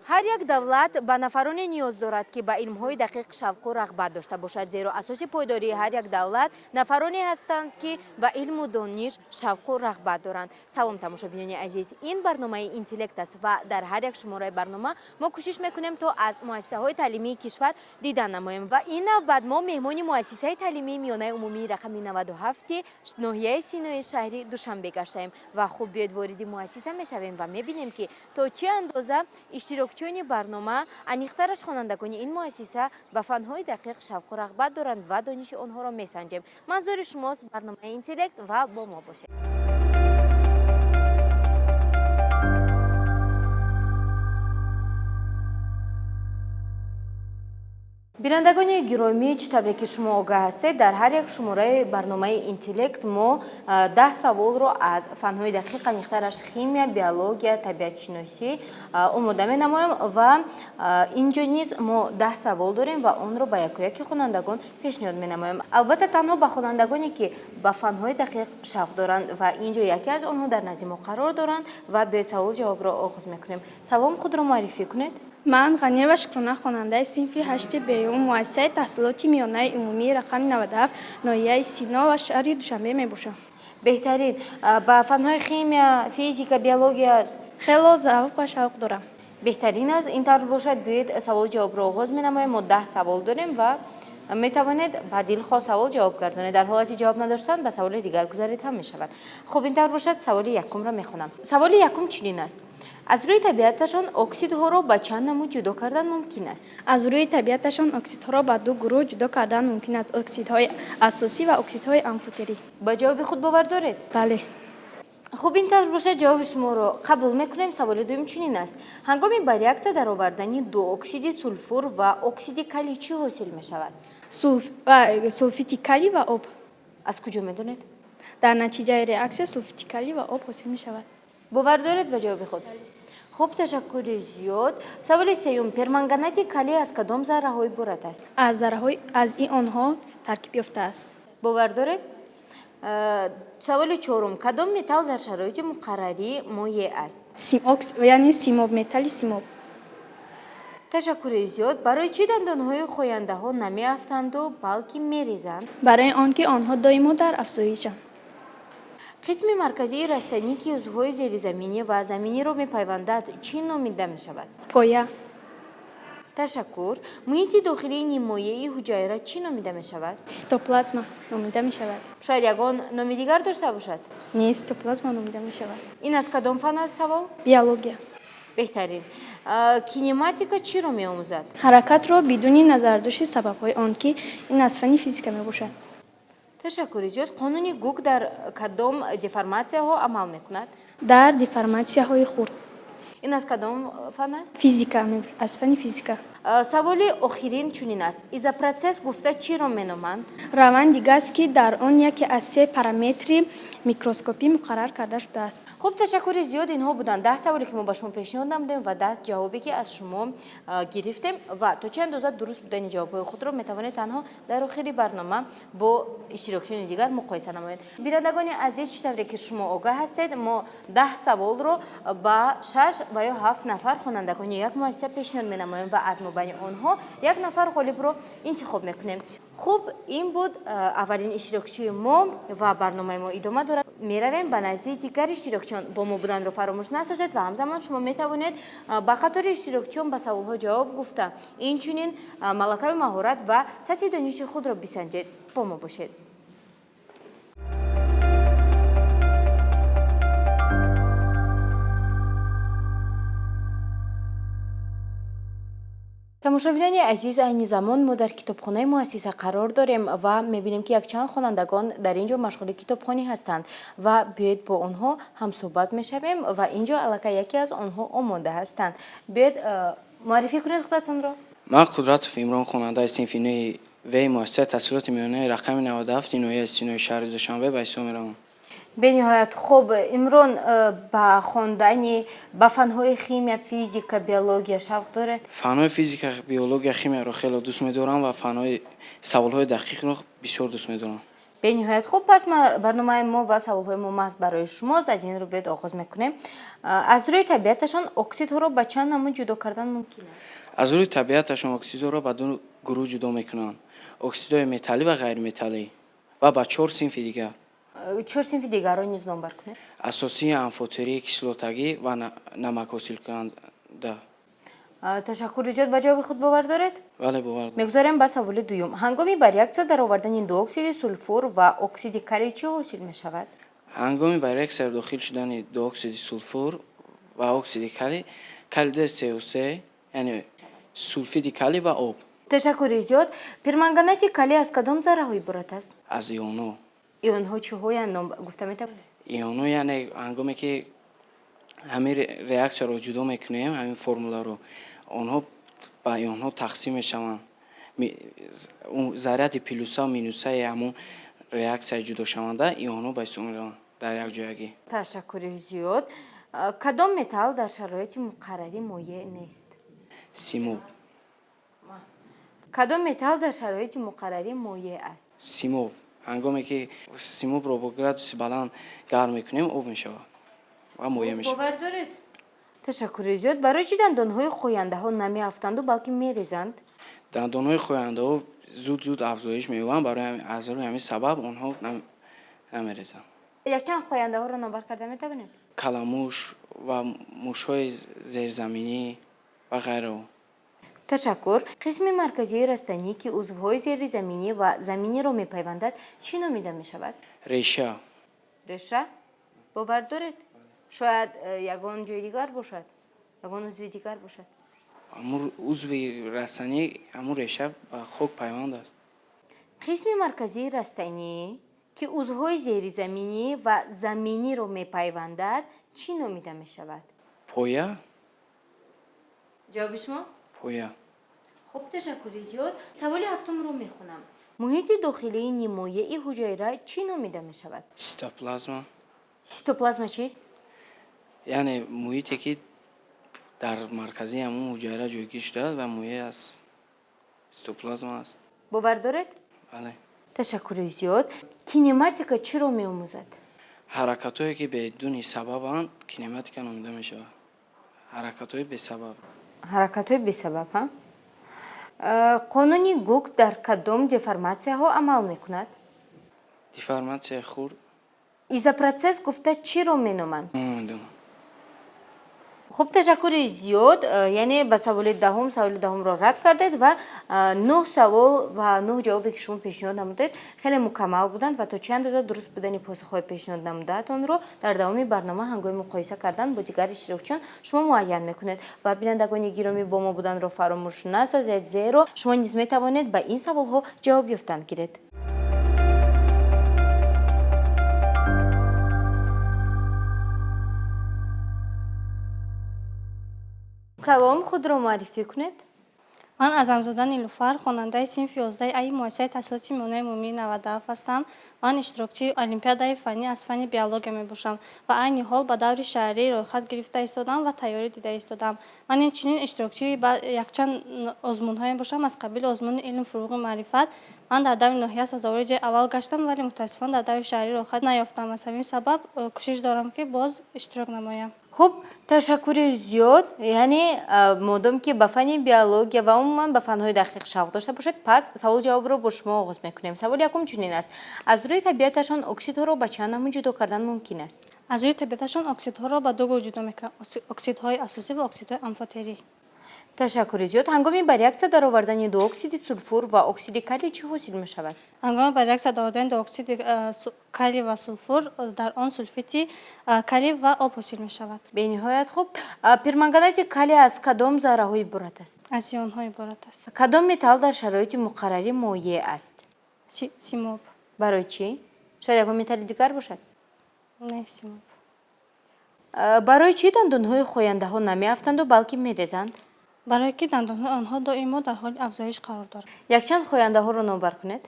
Ҳар як давлат ба нафароне ниёз дорад, ки ба илмҳои дақиқ шавқу рағбат дошта бошад, зеро асоси пойдории ҳар як давлат нафароне ҳастанд, ки ба илму дониш шавқу рағбат доранд. Салом, тамошобинони азиз, ин барномаи Интеллект аст ва дар ҳар як шумораи барнома мо кӯшиш мекунем, то аз муассисаҳои таълимии кишвар дидан намоем. Ва ин навбат мо меҳмони муассисаи таълимии миёнаи умумии рақами 97 ноҳияи Синои шаҳри Душанбе гаштаем. Ва хуб, биёед, вориди муассиса мешавем ва мебинем, ки то чӣ андоза иштирокчиёни барнома, аниқтараш хонандагони ин муассиса, ба фанҳои дақиқ шавқу рағбат доранд ва дониши онҳоро месанҷем. Манзури шумост барномаи Интеллект ва бо мо бошед. Бинандагони гиромӣ, чӣ тавре ки шумо огаҳ ҳастед, дар ҳар як шумораи барномаи Интеллект мо 10 саволро аз фанҳои дақиқ, аниқтараш химия, биология, табиатшиносӣ омода менамоем. Ва инҷо низ мо 10 савол дорем ва онро ба якояки хонандагон пешниҳод менамоем, албатта танҳо ба хонандагоне, ки ба фанҳои дақиқ шавқ доранд. Ва инҷо яке аз онҳо дар назди мо қарор доранд ва биёед, савол ҷавобро оғоз мекунем. Салом, худро муаррифӣ кунед. Ман Ғаниева Шукрона, хонандаи синфи ҳашти беюм муассисаи таҳсилоти миёнаи умумии рақами 97 ноҳияи Сино ва шаҳри Душанбе мебошам. Беҳтарин. Ба фанҳои химия, физика, биология хело завқ ва шавқ дорам. Беҳтарин аст. Ин тавр бошад, биёед, саволу ҷавобро оғоз менамоем. Мо 10 савол дорем ва метавонед ба дилхоҳ савол ҷавоб гардонед. Дар ҳолати ҷавоб надоштан ба саволи дигар гузаред ҳам мешавад. Хуб, ин тавр бошад, саволи якумро мехонам. Саволи якум чунин аст: аз рӯи табиаташон оксидҳоро ба чанд намуд ҷудо кардан мумкин аст? Аз рӯи табиаташон оксидҳоро ба ду гурӯҳ ҷудо кардан мумкин аст: оксидҳои асосӣ ва оксидҳои амфотерӣ. Ба ҷавоби худ бовар доред? Бале. Хуб, ин тавр бошад, ҷавоби шуморо қабул мекунем. Саволи дуюм чунин аст: ҳангоми ба реаксия даровардани ду оксиди сулфур ва оксиди калий чӣ ҳосил мешавад? Сулфити калий ва об. Аз куҷо медонед? Дар натиҷаи реаксия сулфити калий ва об ҳосил мешавад. Бовар доред ба ҷавоби худ? Хуб, ташаккури зиёд. Саволи сеюм: перманганати калий аз кадом зарраҳо иборат аст? Аз зарраҳои аз ионҳо таркиб ёфтааст. Бовар доред? Саволи чорум: кадом металл дар шароити муқаррарӣ моеъ аст? Яъне симоб, металли симоб. Ташаккури зиёд. Барои чӣ дандонҳои хояндаҳо намеафтанду, балки мерезанд? Барои он ки онҳо доимо дар афзоишанд. Қисми марказии растанӣ, ки узвҳои зеризаминӣ ва заминиро мепайвандад, чӣ номида мешавад? Поя. Ташаккур. Муҳити дохилии ниммоеи ҳуҷайра чӣ номида мешавад? Цитоплазма номида мешавад. Шояд ягон номи дигар дошта бошад? Не, цитоплазма номида мешавад. Ин аз кадом фан аст савол? Биология. Беҳтарин. Кинематика чиро меомӯзад? Ҳаракатро бидуни назардошти сабабҳои он, ки ин аз фанни физика мебошад. Ташаккури зиёд. Қонуни Гук дар кадом деформатсияҳо амал мекунад? Дар деформатсияҳои хурд. Ин аз кадом фан аст? Физика, аз фанни физика. Саволи охирин чунин аст: изопроцесс гуфта чиро меноманд? Раванди газ, ки дар он яке аз се параметри микроскопӣ муқаррар карда шудааст. Хуб, ташаккури зиёд. Инҳо буданд 10 саволе, ки мо ба шумо пешниҳод намудем, ва 10 ҷавобе, ки аз шумо гирифтем. Ва то чӣ андоза дуруст будани ҷавобҳои худро метавонед танҳо дар охири барнома бо иштирокчиёни дигар муқоиса намоед. Бинандагони азиз, чӣ тавре ки шумо огаҳ ҳастед, мо 10 саволро ба шаш ва ё ҳафт нафар хонандагони як муассиса пешниҳод менамоем ва аз мобайни онҳо як нафар ғолибро интихоб мекунем. Хуб, ин буд аввалин иштирокчии мо ва барномаи мо идома дорад. Меравем ба назди дигар иштирокчиён. Бо мо буданро фаромӯш насозед ва ҳамзамон шумо метавонед ба қатори иштирокчиён ба саволҳо ҷавоб гуфта, инчунин малакаю маҳорат ва сатҳи дониши худро бисанҷед. Бо мо бошед. Тамошобинони азиз, айни замон мо дар китобхонаи муассиса қарор дорем ва мебинем, ки якчанд хонандагон дар ин ҷо машғули китобхонӣ ҳастанд. Ва биёед, бо онҳо ҳамсӯҳбат мешавем. Ва ин ҷо аллакай яке аз онҳо омода ҳастанд. Биёед, муаррифӣ кунед худатонро. Ман Қудратов Имрон, хонандаи синфи нӯҳи В муассисаи таҳсилоти миёнаи рақами 97 ноҳияи Синои шаҳри Душанбе ба ҳисоб меравам. Бениҳоят хуб. Имрон, ба хондани ба фанҳои химия, физика, биология шавқ доред? Фанҳои физика, биология, химияро хеле дӯст медорам ва фанҳои саволҳои дақиқро бисёр дӯст медорам. Бениҳоят хуб, пас барномаи мо ва саволҳои мо маҳз барои шумост. Аз ин рӯ биёед оғоз мекунем. Аз рӯи табиаташон оксидҳоро ба чанд намуд ҷудо кардан мумкин аст? Аз рӯи табиаташон оксидҳоро ба ду гурӯҳ ҷудо мекунанд: оксидҳои металлӣ ва ғайриметаллӣ ва ба чор синфи дигар. Чор синфи дигарро низ номбар кунед. Асосии, амфотерӣ, кислотагӣ ва намакҳосилкунанда. Ташаккури зиёд. Ба ҷавоби худ бовар доред? Бале, бовар дорам. Мегузарем ба саволи дуюм. Ҳангоми ба реаксия даровардани дуоксиди сулфур ва оксиди калий чӣ ҳосил мешавад? Ҳангоми ба реаксия дохил шудани дуоксиди сулфур ва оксиди калий, калий ду СО3, яъне сулфиди калий ва об. Ташаккури зиёд. Перманганати калий аз кадом зарраҳо иборат аст? Аз ионҳо. Ионҳо чиҳоянд, ном гуфта метавонед? Ионҳо, яъне ҳангоме ки ҳамин реаксияро ҷудо мекунем, ҳамин формуларо, онҳо ба ионҳо тақсим мешаванд. Заряди плюса минусаи ҳамон реаксияи ҷудошаванда ионҳо ба ҳисоб мераванд дар якҷоягӣ. Ташаккури зиёд. Кадом металл дар шароити муқаррарӣ моеъ нест? Симоб. Кадом металл дар шароити муқаррарӣ моеъ аст? Симоб. Ҳангоме ки симобро бо градуси баланд гарм мекунем, об мешавад ва моеъ мешавад. Бовар доред? Ташаккури зиёд. Барои чӣ дандонҳои хояндаҳо намеафтанду, балки мерезанд? Дандонҳои хояндаҳо зуд зуд афзоиш меёбанд, барои аз рӯи ҳамин сабаб онҳо намерезанд. Якчанд хояндаҳоро номбар карда метавонед? Каламуш ва мушҳои зерзаминӣ ва ғайраҳо. Ташаккур. Қисми марказии растанӣ, ки узвҳои зеризаминӣ ва заминиро мепайвандад, чӣ номида мешавад? Реша. Реша? Бовар доред? Шояд ягон ҷои дигар бошад, ягон узви дигар бошад. Ҳамун узви растанӣ, ҳамун реша ба хок пайванд аст. Қисми марказии растанӣ, ки узвҳои зеризаминӣ ва заминиро мепайвандад, чӣ номида мешавад? Поя. Ҷавоби шумо? Поя. Хуб, ташаккури зиёд. Саволи ҳафтумро мехонам. Муҳити дохилии нимоеи ҳуҷайра чӣ номида мешавад? Цитоплазма. Цитоплазма чист? Яъне муҳите, ки дар марказии ҳамун ҳуҷайра ҷойгир шудааст ва моеъ аст, цитоплазма аст. Бовар доред? Бале. Ташаккури зиёд. Кинематика чиро меомӯзад? Ҳаракатҳое, ки бидуни сабабанд, кинематика номида мешавад. Ҳаракатҳои бесабаб. Ҳаракатҳои бесабаб, ҳа? Қонуни Гук дар кадом деформатсияҳо амал мекунад? Деформатсияи хурд. Изопроцесс гуфта чиро меноманд? Намедонам. Хуб, ташаккури зиёд. Яъне ба саволи даҳум, саволи даҳумро рад кардед ва нӯҳ савол ва нӯҳ ҷавобе, ки шумо пешниҳод намудед, хеле мукаммал буданд ва то чӣ андоза дуруст будани посухҳои пешниҳод намудаатонро дар давоми барнома ҳангоми муқоиса кардан бо дигар иштирокчиён шумо муайян мекунед. Ва бинандагони гиромӣ, бо мо буданро фаромӯш насозед, зеро шумо низ метавонед ба ин саволҳо ҷавоб ёфтан гиред. Салом, худро муаррифӣ кунед. Ман Аъзамзода Нилуфар, хонандаи синфи 11 аи муассисаи таҳсилоти миёнаи умумии 97 ҳастам. Ман иштирокчии олимпиадаи фаннӣ аз фанни биология мебошам ва айни ҳол ба даври шаҳрӣ роҳхат гирифта истодам ва тайёрӣ дида истодам. Ман инчунин иштирокчии якчанд озмунҳое мебошам аз қабили озмуни илм, фуруғи маърифат. Ман дар даври ноҳия сазовори ҷои аввал гаштам, вале мутаассифона дар даври шаҳрӣ роҳхат наёфтам. Аз ҳамин сабаб кӯшиш дорам, ки боз иштирок намоям. Хуб, ташаккури зиёд. Яъне модом ки ба фанни биология ва умуман ба фанҳои дақиқ шавқ дошта бошед, пас савол ҷавобро бо шумо оғоз мекунем. Саволи якум чунин аст: аз рӯи табиаташон оксидҳоро ба чанд намуд ҷудо кардан мумкин аст? Аз рӯи табиаташон оксидҳоро ба ду гурӯҳ ҷудо мекунанд: оксидҳои асосӣ ва оксидҳои амфотерӣ. Ташаккури зиёд. Ҳангоми ба реаксия даровардани дуоксиди сулфур ва оксиди калий чӣ ҳосил мешавад? Ҳангоми ба реаксия даровардани дуоксиди калий ва сулфур, дар он сулфити калий ва об ҳосил мешавад. Бениҳоят хуб. Перманганати калий аз кадом зарраҳо иборат аст? Аз ионҳо иборат аст. Кадом металл дар шароити муқаррарӣ моеъ аст? Симоб. Барои чӣ? Шояд ягон металли дигар бошад? Не, симоб. Барои чӣ дандонҳои хояндаҳо намеафтанду, балки мерезанд? Барое ки дандонҳои онҳо доимо дар ҳоли афзоиш қарор дорад. Якчанд хояндаҳоро номбар кунед.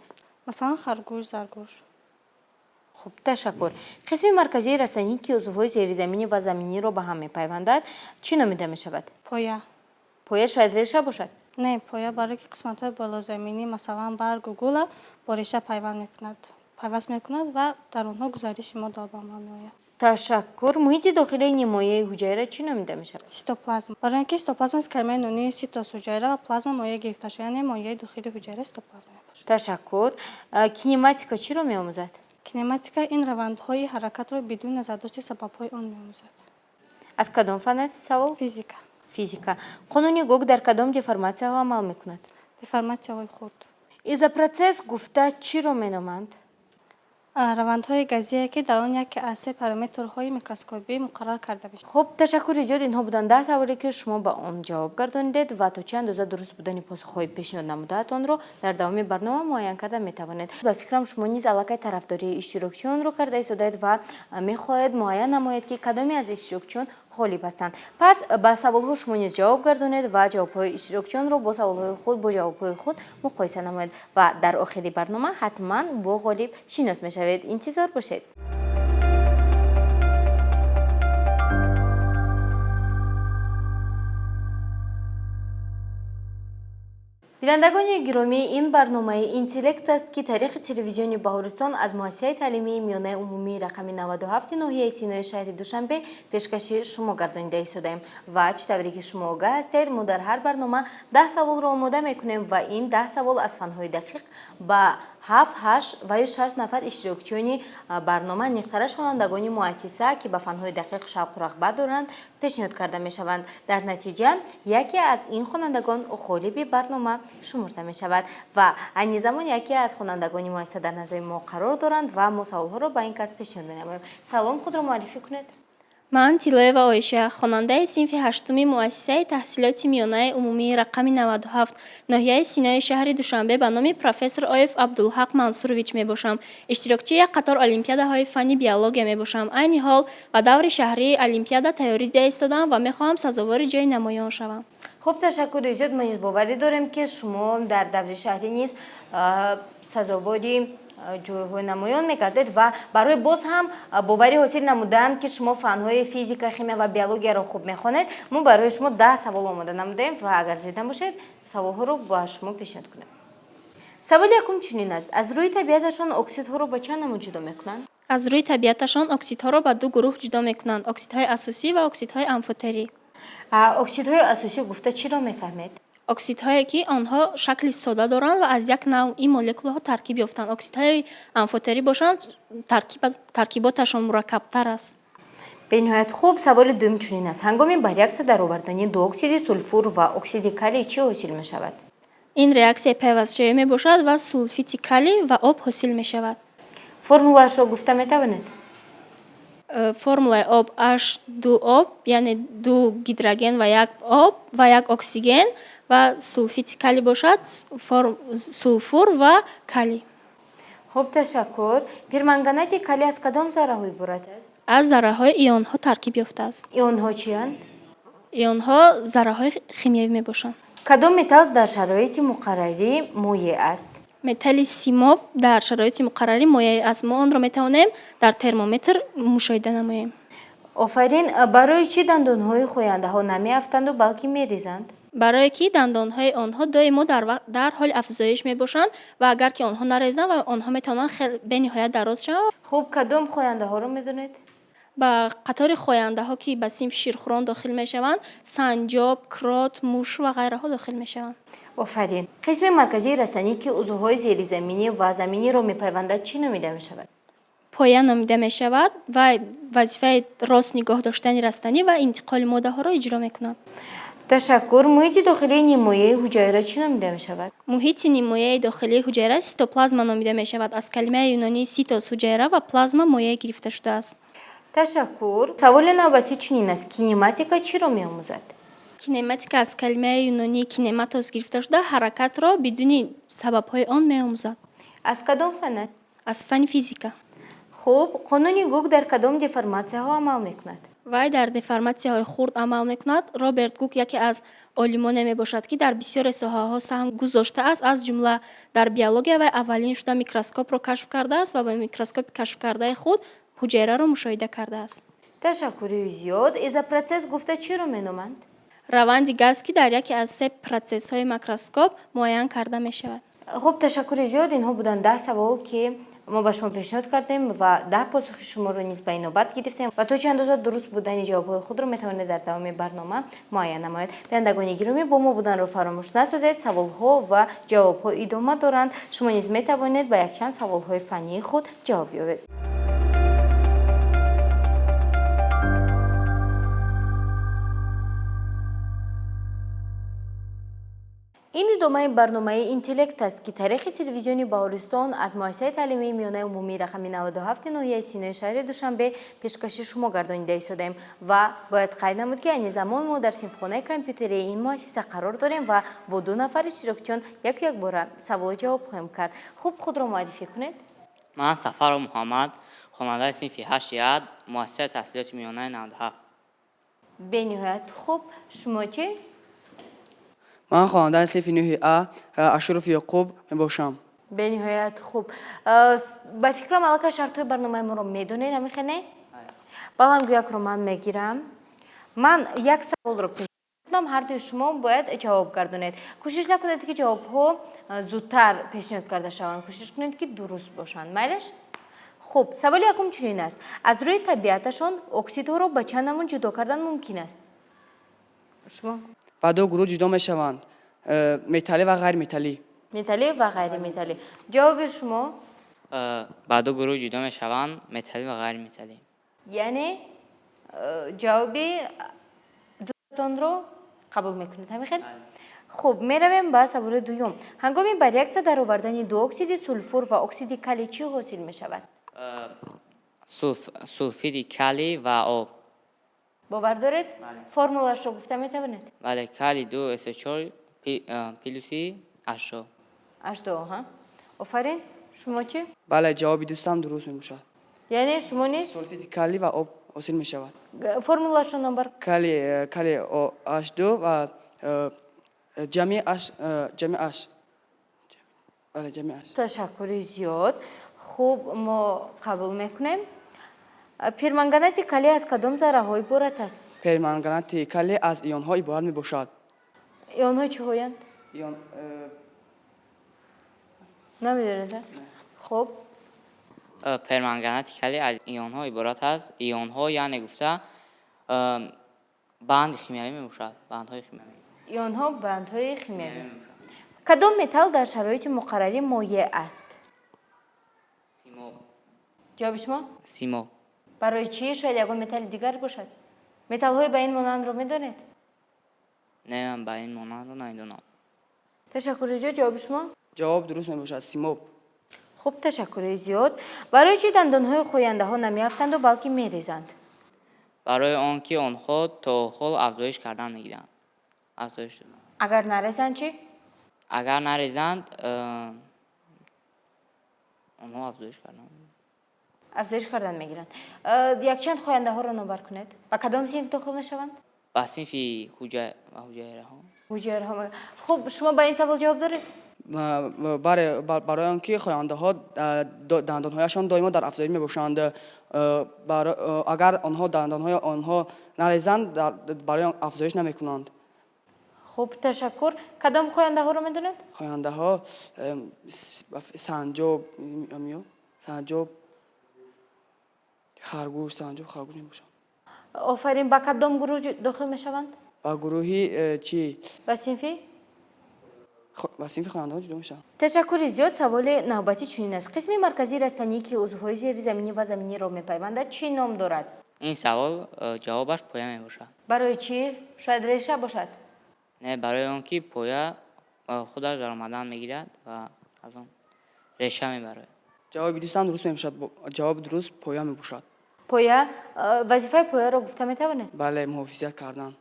Масалан, харгӯш, заргӯш. Хуб, ташаккур. Қисми марказии растанӣ, ки узвҳои зеризаминӣ ва заминиро ба ҳам мепайвандад, чӣ номида мешавад? Поя. Поя шояд реша бошад? Не, поя, барое ки қисматҳои болозаминӣ, масалан баргу гула, бо реша пайванд мекунад. пайваст мекунад ва дар онҳо гузариши моддаҳо ба амал меояд. Ташаккур. Муҳити дохилии нимояи ҳуҷайра чӣ номида мешавад? Ситоплазма. Барои ин ки ситоплазма аз калимаи юнонии ситос ҳуҷайра ва плазма моеъ гирифта шуда, яъне моеи дохили ҳуҷайра ситоплазма мебошад. Ташаккур. Кинематика чиро меомӯзад? Кинематика ин равандҳои ҳаракатро бидуни назардошти сабабҳои он меомӯзад. Аз кадом фан аст савол? Физика. Физика. Қонуни Гук дар кадом деформатсияҳо амал мекунад? Деформатсияҳои хурд. Изопроцесс гуфта чиро меноманд? Равандҳои газие, ки дар он яке аз се параметрҳои микроскопӣ муқаррар карда мешавад. Хуб, ташаккури зиёд. Инҳо буданд 10 саволе, ки шумо ба он ҷавоб гардонидед ва то чӣ андоза дуруст будани посухҳои пешниҳод намудаатонро дар давоми барнома муайян карда метавонед. Ба фикрам, шумо низ аллакай тарафдории иштирокчиёнро карда истодаед ва мехоҳед муайян намоед, ки кадоме аз иштирокчиён ғолиб ҳастанд. Пас ба саволҳо шумо низ ҷавоб гардонед ва ҷавобҳои иштирокчиёнро бо саволҳои худ, бо ҷавобҳои худ муқоиса намоед ва дар охири барнома ҳатман бо ғолиб шинос мешавед. Интизор бошед. Бинандагони гиромӣ, ин барномаи «Интеллект» аст, ки тариқи телевизиони Баҳористон аз муассисаи таълимии миёнаи умумии рақами 97 ноҳияи Синои шаҳри Душанбе пешкаши шумо гардонида истодаем. Ва чӣ тавре ки шумо огаҳ ҳастед, мо дар ҳар барнома 10 саволро омода мекунем ва ин 10 савол аз фанҳои дақиқ ба ҳафт, ҳашт ва ё шаш нафар иштирокчиёни барнома, аниқтараш хонандагони муассиса, ки ба фанҳои дақиқ шавқу рағбат доранд, пешниҳод карда мешаванд. Дар натиҷа яке аз ин хонандагон ғолиби барнома шумурда мешавад ва айни замон яке аз хонандагони муассиса дар назари мо қарор доранд ва мо саволҳоро ба ин кас пешниҳод менамоем. Салом, худро муаррифӣ кунед. Ман Тиллоева Оиша, хонандаи синфи ҳаштуми муассисаи таҳсилоти миёнаи умумии рақами 97 ноҳияи Синои шаҳри Душанбе ба номи профессор Оев Абдулҳақ Мансурович мебошам. Иштирокчии як қатор олимпиадаҳои фанни биология мебошам. Айни ҳол ба даври шаҳрии олимпиада тайёрӣ дида истодам ва мехоҳам сазовори ҷои намоён шавам. Хуб, ташаккури зиёд. Мо низ боварӣ дорем, ки шумо дар даври шаҳрӣ низ сазовори ҷойҳои намоён мегардед ва барои боз ҳам боварӣ ҳосил намудан, ки шумо фанҳои физика, химия ва биологияро хуб мехонед, мо барои шумо 10 савол омода намудаем ва агар зида бошед, саволҳоро ба шумо пешниҳод кунем. Саволи якум чунин аст: аз рӯи табиаташон оксидҳоро ба чанд намуд ҷудо мекунанд? Аз рӯи табиаташон оксидҳоро ба ду гурӯҳ ҷудо мекунанд: оксидҳои асосӣ ва оксидҳои амфотерӣ. Оксидҳои асосӣ гуфта чиро мефаҳмед? Оксидҳое, ки онҳо шакли сода доранд ва аз як навъи молекулаҳо таркиб ёфтанд. Оксидҳои амфотерӣ бошанд, таркиботашон мураккабтар аст. Бениҳоят хуб. Саволи дуюм чунин аст: ҳангоми ба реаксия даровардани дуоксиди сулфур ва оксиди калий чӣ ҳосил мешавад? Ин реаксияи пайвастшавӣ мебошад ва сулфити калий ва об ҳосил мешавад. Формулаашро гуфта метавонед? Формулаи об H2O, яъне ду гидроген ва як об ва як оксиген, ва сулфити калий бошад сулфур ва калий. Хуб, ташаккур. Перманганати калий аз кадом зарраҳо иборат аст? Аз зарраҳои ионҳо таркиб ёфтааст. Ионҳо чиянд? Ионҳо зарраҳои химиявӣ мебошанд. Кадом металл дар шароити муқаррарӣ моеъ аст? Металли симоб дар шароити муқаррарӣ моеъ аст. Мо онро метавонем дар термометр мушоҳида намоем. Офарин. Барои чӣ дандонҳои хояндаҳо намеафтанду, балки мерезанд? Барое ки дандонҳои онҳо доимо дар ҳоли афзоиш мебошанд ва агар ки онҳо нарезанд, ва онҳо метавонанд бениҳоят дароз шаванд. Хуб, кадом хояндаҳоро медонед? Ба қатори хояндаҳо, ки ба синфи ширхӯрон дохил мешаванд, санҷоб, крот, муш ва ғайраҳо дохил мешаванд. Офарин. Қисми марказии растанӣ, ки узвҳои зеризаминӣ ва заминиро мепайвандад, чӣ номида мешавад? Поя номида мешавад ва вазифаи рост нигоҳ доштани растанӣ ва интиқоли моддаҳоро иҷро мекунад. Ташаккур. Муҳити дохилии нимояи ҳуҷайра чӣ номида мешавад? Муҳити нимояи дохилии ҳуҷайра ситоплазма номида мешавад. Аз калимаи юнонии ситос ҳуҷайра ва плазма моеъ гирифта шудааст. Ташаккур. Саволи навбатӣ чунин аст: кинематика чиро меомӯзад? Кинематика аз калимаи юнонии кинематос гирифта шуда, ҳаракатро бидуни сабабҳои он меомӯзад. Аз кадом фан аст? Аз фанни физика. Хуб, қонуни Гук дар кадом деформатсияҳо амал мекунад? Вай дар деформатсияҳои хурд амал мекунад. Роберт Гук яке аз олимоне мебошад, ки дар бисёре соҳаҳо саҳм гузоштааст, аз ҷумла дар биология. Вай аввалин шуда микроскопро кашф кардааст ва ба микроскопи кашфкардаи худ ҳуҷайраро мушоҳида кардааст. Ташаккури зиёд. Изопроцесс гуфта чиро меноманд? Раванди газ, ки дар яке аз се протсессҳои макроскоп муайян карда мешавад. Хуб, ташаккури зиёд. Инҳо буданд 10 савол, ки Мо ба шумо пешниҳод кардем ва 10 посухи шуморо низ ба инобат гирифтем ва то чӣ андоза дуруст будани ҷавобҳои худро метавонед дар давоми барнома муайян намоед. Бинандагони гиромӣ, бо мо буданро фаромӯш насозед. Саволҳо ва ҷавобҳо идома доранд. Шумо низ метавонед ба якчанд саволҳои фаннии худ ҷавоб ёбед. Ин идомаи барномаи «Интеллект» аст, ки таърихи телевизиони Баҳористон аз муассисаи таълимии миёнаи умумии рақами 97 ноҳияи Синои шаҳри Душанбе пешкаши шумо гардонида истодаем. Ва бояд қайд намуд, ки айни замон мо дар синфхонаи компютерии ин муассиса қарор дорем ва бо ду нафари иштирокчиён яку якбора саволу ҷавоб хоҳем кард. Хуб, худро муаррифӣ кунед. Ман Сафаров Муҳаммад, хонандаи синфи ҳашти А, муассисаи таҳсилоти миёнаи 97. Бениҳоят хуб. Шумо чӣ? Ман хонандаи синфи нӯҳи А, Ашуров Ёқуб мебошам. Бениҳоят хуб. Ба фикрам, аллакай шартҳои барномаи моро медонед, ҳамин хел не? Баландгӯякро ман мегирам, ман як саволро пешниҳод, ҳардуи шумо бояд ҷавоб гардонед. Кӯшиш накунед, ки ҷавобҳо зудтар пешниҳод карда шаванд, кӯшиш кунед, ки дуруст бошанд. Майлаш? Хуб, саволи якум чунин аст: аз рӯи табиаташон оксидҳоро ба чанд намуд ҷудо кардан мумкин аст? Шумо? Ба ду гурӯҳ ҷудо мешаванд: металлӣ ва ғайриметаллӣ. Металлӣ ва ғайриметаллӣ. Ҷавоби шумо? Ба ду гурӯҳ ҷудо мешаванд: металлӣ ва ғайриметаллӣ. Яъне ҷавоби дутонро қабул мекунед, ҳамин хел? Хуб, меравем ба саволи дуюм. Ҳангоми ба реаксия даровардани дуоксиди сулфур ва оксиди калий чӣ ҳосил мешавад? Сулфиди калий ва об. Бовар доред? Формулашро гуфта метавонед? Бале, калий ду со чор плюси H2. H2, ҳа, офарин. Шумо чӣ? Бале, ҷавоби дӯстам дуруст мебошад. Яъне шумо низ? Сулфиди калий ва об ҳосил мешавад. Формулашро номбар. Калий H2 ва ҷамъи H, ҷамъи H, бале, ҷамъи H. Ташаккури зиёд. Хуб, мо қабул мекунем. Перманганати калий аз кадом зарраҳо иборат аст? Перманганати калий аз ионҳо иборат мебошад. Ионҳо чиҳоянд? Ион Намедонед? Хуб. Перманганати калий аз ионҳо иборат аст. Ионҳо, яъне гуфта, банди химиявӣ мебошад, бандҳои химиявӣ. Ионҳо бандҳои химиявӣ. Кадом металл дар шароити муқаррарӣ моеъ аст? Симоб. Ҷавоби шумо? Симоб. Барои чӣ? Шояд ягон металли дигар бошад? Металлҳои ба ин монандро медонед? Не, ман ба ин монандро намедонам. Ташаккури зиёд. Ҷавоби шумо? Ҷавоб дуруст мебошад, симоб. Хуб, ташаккури зиёд. Барои чӣ дандонҳои хояндаҳо намеафтанду, балки мерезанд? Барои он ки онҳо то ҳол афзоиш кардан мегиранд, афзоиш. Агар нарезанд чӣ? Агар нарезанд, онҳо афзоиш кардан Афзоиш кардан мегиранд. Якчанд хояндаҳоро номбар кунед. Ба кадом синф дохил мешаванд? Ба синфи ҳуҷайраҳо. Ҳуҷайраҳо. Хуб, шумо ба ин савол ҷавоб доред? Бале, барои он ки хояндаҳо дандонҳояшон доимо дар афзоиш мебошанд. Агар онҳо дандонҳои онҳо нарезанд, барои афзоиш намекунанд. Хуб, ташаккур. Кадом хояндаҳоро медонед? Хояндаҳо санҷоб, санҷоб, харгӯш, санҷоб, харгӯш мебошанд. Офарин. Ба кадом гурӯҳ дохил мешаванд? Ба гурӯҳи чӣ? Ба синфи? Ба синфи хояндаҳо ҷудо мешаванд. Ташаккури зиёд. Саволи навбатӣ чунин аст: қисми марказии растанӣ, ки узвҳои зеризаминӣ ва заминиро мепайвандад, чӣ ном дорад? Ин савол ҷавобаш поя мебошад. Барои чӣ? Шояд реша бошад? Не, барои он ки поя худаш даромадан мегирад ва аз он реша мебарояд. Ҷавоби дӯстам дуруст мебошад. Ҷавоби дуруст поя мебошад. Поя. Вазифаи пояро гуфта метавонед? Бале, муҳофизат кардан,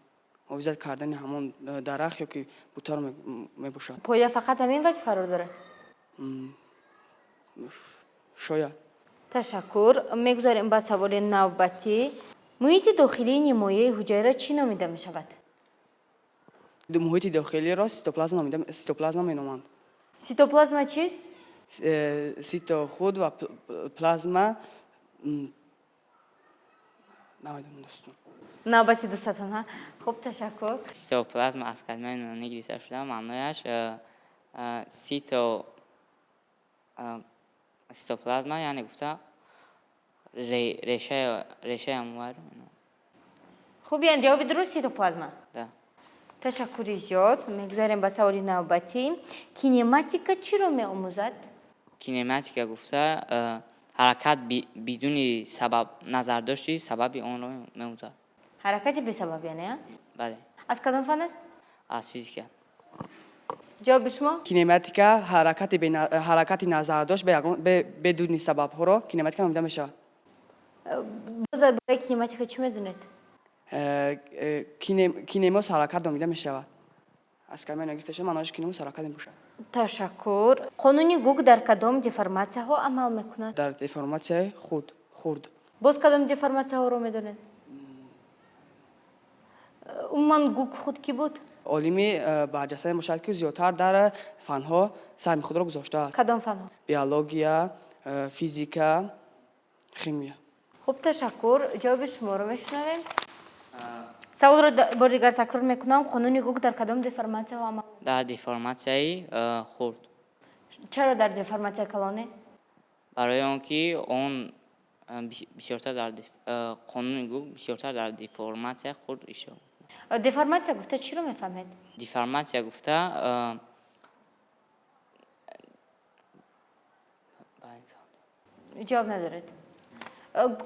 муҳофизат кардани ҳамон дарахт ё ки бутаро мебошад. Поя фақат ҳамин вазифаро дорад? Шояд. Ташаккур. Мегузарем ба саволи навбатӣ: муҳити дохилии нимояи ҳуҷайра чӣ номида мешавад? Муҳити дохилиро цитоплазма меноманд. Цитоплазма чист? Цито худ ва плазма, намедонам, дӯстон. Навбати дӯстатон. Хуб, ташаккур. Цитоплазма аз калимаи юнонӣ гирифта шуда, маънояш цито Цитоплазма, яъне гуфта решаи ҳамвайро. Хуб, яъне ҷавоби дуруст цитоплазма? Да. Ташаккури зиёд. Мегузарем ба саволи навбатӣ. Кинематика чиро меомӯзад? Кинематика гуфта ҳаракат бидуни сабаб, назардошти сабаби онро меомӯзад. Ҳаракати бесабаб, яъне? Бале. Аз кадом фан аст? Аз физика. Ҷавоби шумо? Кинематика ҳаракати назардошт бидуни сабабҳоро кинематика номида мешавад. Боз дар бораи кинематика чӣ медонед? Кинемоз ҳаракат номида мешавад. Аз калимаи гирифта шуда, маънояш кинемоз ҳаракат мебошад. Ташаккур. Қонуни Гук дар кадом деформатсияҳо амал мекунад? Дар деформатсияи хурд. Боз кадом деформатсияҳоро медонед? Умуман Гук худ кӣ буд? Олими барҷаста мебошад, ки зиёдтар дар фанҳо саҳми худро гузоштааст. Кадом фанҳо? Биология, физика, химия. Хуб, ташаккур. Ҷавоби шуморо мешунавем. Саволро бори дигар такрор мекунам. Қонуни Гук дар кадом деформатсияҳо амал? Дар деформатсияи хурд. Чаро дар деформатсияи калоне? Барои он ки он бисёртар дар қонуни Гук бисёртар дар деформатсияи хурд иштирок. Деформатсия гуфта чиро мефаҳмед? Деформатсия гуфта ҷавоб надоред.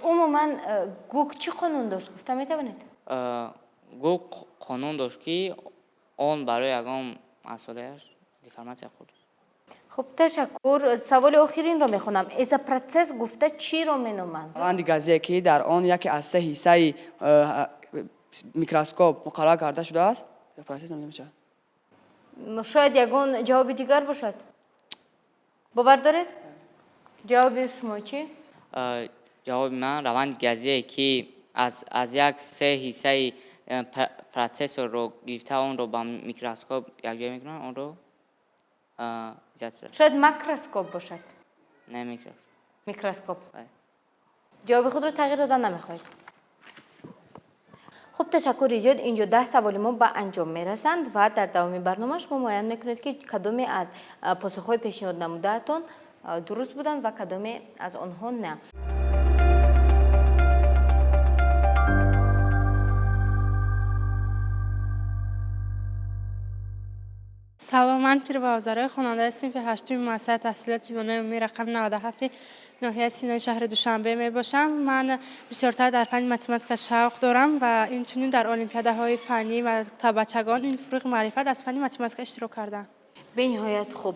Умуман Гук чӣ қонун дошт, гуфта метавонед? Гук қонун дошт, ки он барои ягон масъалааш деформатсия хурд. Хуб, ташаккур. Саволи охиринро мехонам. Изопроцесс гуфта чиро меноманд? Раванди газие, ки дар он яке аз се ҳиссаи микроскоп муқаррар карда шудааст, процесс номида мешавад. Шояд ягон ҷавоби дигар бошад? Бовар доред? Ҷавоби шумо чӣ? Ҷавоби ман: раванди газие, ки аз як се ҳиссаи процессорро гирифта, онро ба микроскоп якҷоя мекунанд, онро Шояд макроскоп бошад? Не, микроскоп. Микроскоп. Ҷавоби худро тағйир додан намехоҳед? Хуб, ташаккури зиёд. Инҷо 10 саволи мо ба анҷом мерасанд ва дар давоми барнома шумо муайян мекунед, ки кадоме аз посухҳои пешниҳод намудаатон дуруст буданд ва кадоме аз онҳо на. Салом, ман Пирова Озарои, хонандаи синфи ҳаштуми муассисаи таҳсилоти миёнаи умумии рақами 97 ноҳияи Синои шаҳри Душанбе мебошам. Ман бисёртар дар фанни математика шавқ дорам ва инчунин дар олимпиадаҳои фаннӣ ва табачагон ин фурӯғи маърифат аз фанни математика иштирок кардам. Бениҳоят хуб.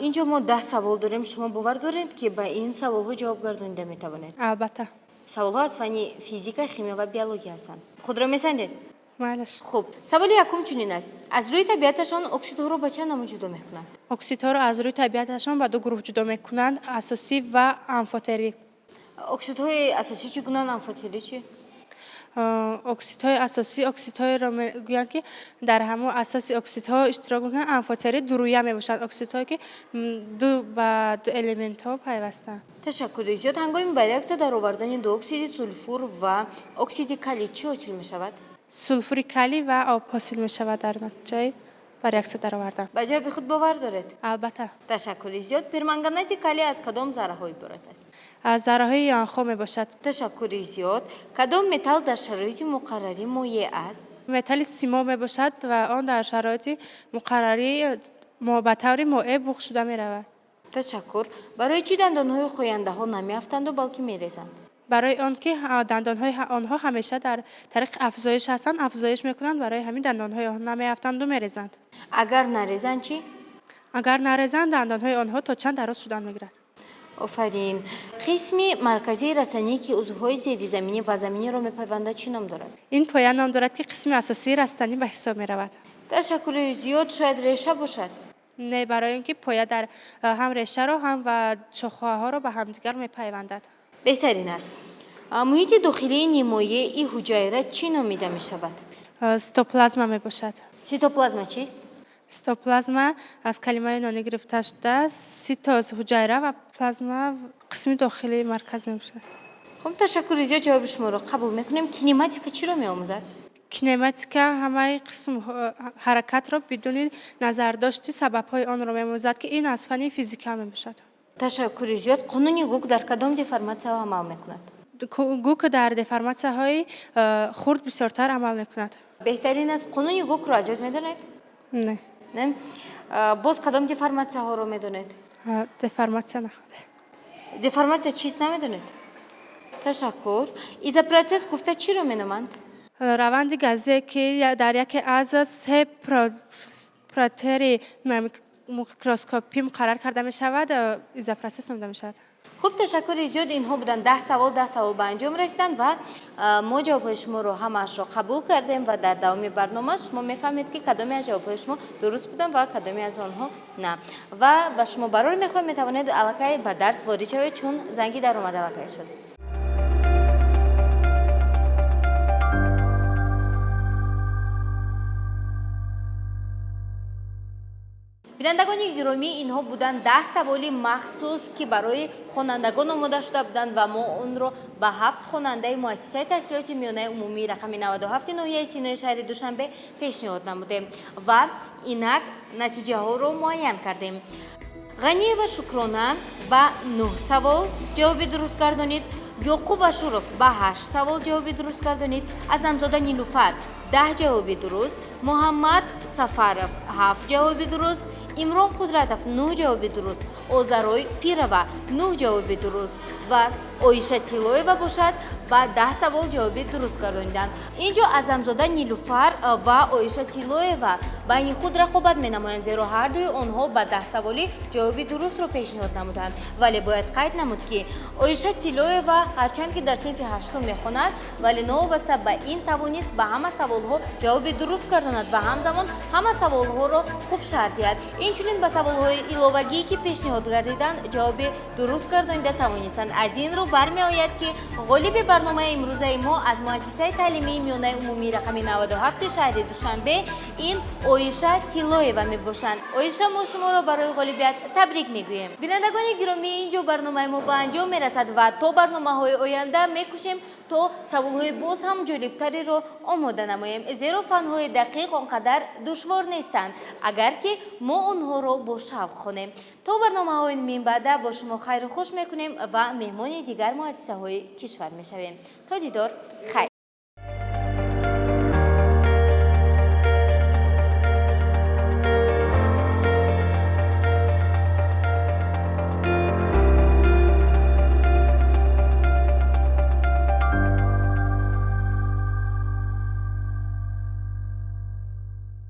Инҷо мо 10 савол дорем. Шумо бовар доред, ки ба ин саволҳо ҷавоб гардонида метавонед? Албатта. Саволҳо аз фанни физика, химия ва биология ҳастанд. Худро месанҷед? Майлаш. Хуб, саволи якум чунин аст: аз рӯи табиаташон оксидҳоро ба чанд намуд ҷудо мекунанд? Оксидҳоро аз рӯи табиаташон ба ду гурӯҳ ҷудо мекунанд: асосӣ ва амфотерӣ. Оксидҳои асосӣ чӣ гунанд, амфотерӣ чӣ? Оксидҳои асосӣ оксидҳоеро мегӯянд, ки дар ҳамон асоси оксидҳо иштирок мекунанд. Амфотерӣ дурӯя мебошанд, оксидҳое, ки ду ба ду элементҳо пайвастанд. Ташаккури зиёд. Ҳангоми ба реаксия даровардани дуоксиди сулфур ва оксиди калий чӣ ҳосил мешавад? Сулфури калий ва об ҳосил мешавад дар натиҷаи ба реаксия даровардан. Ба ҷавоби худ бовар доред? Албатта. Ташаккури зиёд. Перманганати калий аз кадом зарраҳо иборат аст? Аз зарраҳои ионҳо мебошад. Ташаккури зиёд. Кадом металл дар шароити муқаррарӣ моеъ аст? Металли симоб мебошад ва он дар шароити муқаррарӣ ба таври моеъ буғ шуда меравад. Ташаккур. Барои чӣ дандонҳои хояндаҳо намеафтанду, балки мерезанд? Барои он ки дандонҳои онҳо ҳамеша дар тариқи афзоиш ҳастанд, афзоиш мекунанд, барои ҳамин дандонҳои онҳо намеафтанду мерезанд. Агар нарезанд чӣ? Агар нарезанд, дандонҳои онҳо то чанд дароз шудан мегирад. Офарин. Қисми марказии растанӣ, ки узвҳои зеризаминӣ ва заминиро мепайвандад, чӣ ном дорад? Ин поя ном дорад, ки қисми асосии растанӣ ба ҳисоб меравад. Ташаккури зиёд. Шояд реша бошад? Не, барои он ки поя дар ҳам решаро, ҳам ва шохаҳоро ба ҳамдигар мепайвандад. Беҳтарин аст. Муҳити дохилии нимоеи ҳуҷайра чӣ номида мешавад? Цитоплазма мебошад. Цитоплазма чист? Цитоплазма аз калимаи юнонӣ гирифта шудааст: ситоз ҳуҷайра ва плазма қисми дохилии марказ мебошад. Хуб, ташаккури зиёд. Ҷавоби шуморо қабул мекунем. Кинематика чиро меомӯзад? Кинематика ҳамаи қисм ҳаракатро бидуни назардошти сабабҳои онро меомӯзад, ки ин аз фанни физика мебошад. Ташаккури зиёд. Қонуни Гук дар кадом деформатсияҳо амал мекунад? Гук дар деформатсияҳои хурд бисёртар амал мекунад. Беҳтарин аст. Қонуни Гукро аз ёд медонед? Не. Не? Боз кадом деформатсияҳоро медонед? Деформатсия нахонда. Деформатсия чист, намедонед? Ташаккур. Изопроцесс гуфта чиро меноманд? Раванди газие, ки дар яке аз се протери микроскопӣ муқаррар карда мешавад, изопроцесс номида мешавад. Хуб, ташаккури зиёд. Инҳо буданд 10 савол. 10 савол ба анҷом расиданд ва мо ҷавобҳои шуморо ҳамаашро қабул кардем ва дар давоми барнома шумо мефаҳмед, ки кадоме аз ҷавобҳои шумо дуруст буданд ва кадоме аз онҳо на. Ва ба шумо барор мехоҳем, метавонед аллакай ба дарс ворид шавед, чун занги даромад аллакай шуд. Бинандагони гиромӣ, инҳо буданд 10 саволи махсус, ки барои хонандагон омода шуда буданд ва мо онро ба 7 хонандаи муассисаи таҳсилоти миёнаи умумии рақами 97 ноҳияи Синои шаҳри Душанбе пешниҳод намудем ва инак натиҷаҳоро муайян кардем. Ғаниева Шукрона ба 9 савол ҷавоби дуруст гардонид, Ёқуб Ашуров ба 8 савол ҷавоби дуруст гардонид, Аъзамзода Нилуфар 10 ҷавоби дуруст, Муҳаммад Сафаров 7 ҷавоби дуруст, Имрон Қудратов 9 ҷавоби дуруст, Озарой Пирова 9 ҷавоби дуруст ва Оиша Тиллоева бошад ба 10 савол ҷавоби дуруст гардониданд. Инҷо Аъзамзода Нилуфар ва Оиша Тиллоева байни худ рақобат менамоянд, зеро ҳардуи онҳо ба 10 саволи ҷавоби дурустро пешниҳод намуданд. Вале бояд қайд намуд, ки Оиша Тиллоева ҳарчанд ки дар синфи ҳаштум мехонад, вале новобаста ба ин тавонист ба ҳама саволҳо ҷавоби дуруст гардонад ва ҳамзамон ҳама саволҳоро хуб шарҳ диҳад. Инчунин ба саволҳои иловагие, ки пешниҳод гардиданд, ҷавоби дуруст гардонида тавонистанд. Аз ин рӯ бармеояд, ки ғолиби барномаи имрӯзаи мо аз муассисаи таълимии миёнаи умумии рақами 97 шаҳри Душанбе ин Оиша Тиллоева мебошанд. Оиша, мо шуморо барои ғолибият табрик мегӯем. Бинандагони гиромӣ, инҷо барномаи мо ба анҷом мерасад ва то барномаҳои оянда мекӯшем, то саволҳои боз ҳам ҷолибтареро омода намоем, зеро фанҳои дақиқ он қадар душвор нестанд, агар ки мо онҳоро бо шавқ хонем. То барномаҳои минбаъда бо шумо хайру хуш мекунем ва меҳмони дигар муассисаҳои кишвар мешавем. То дидор, хайр.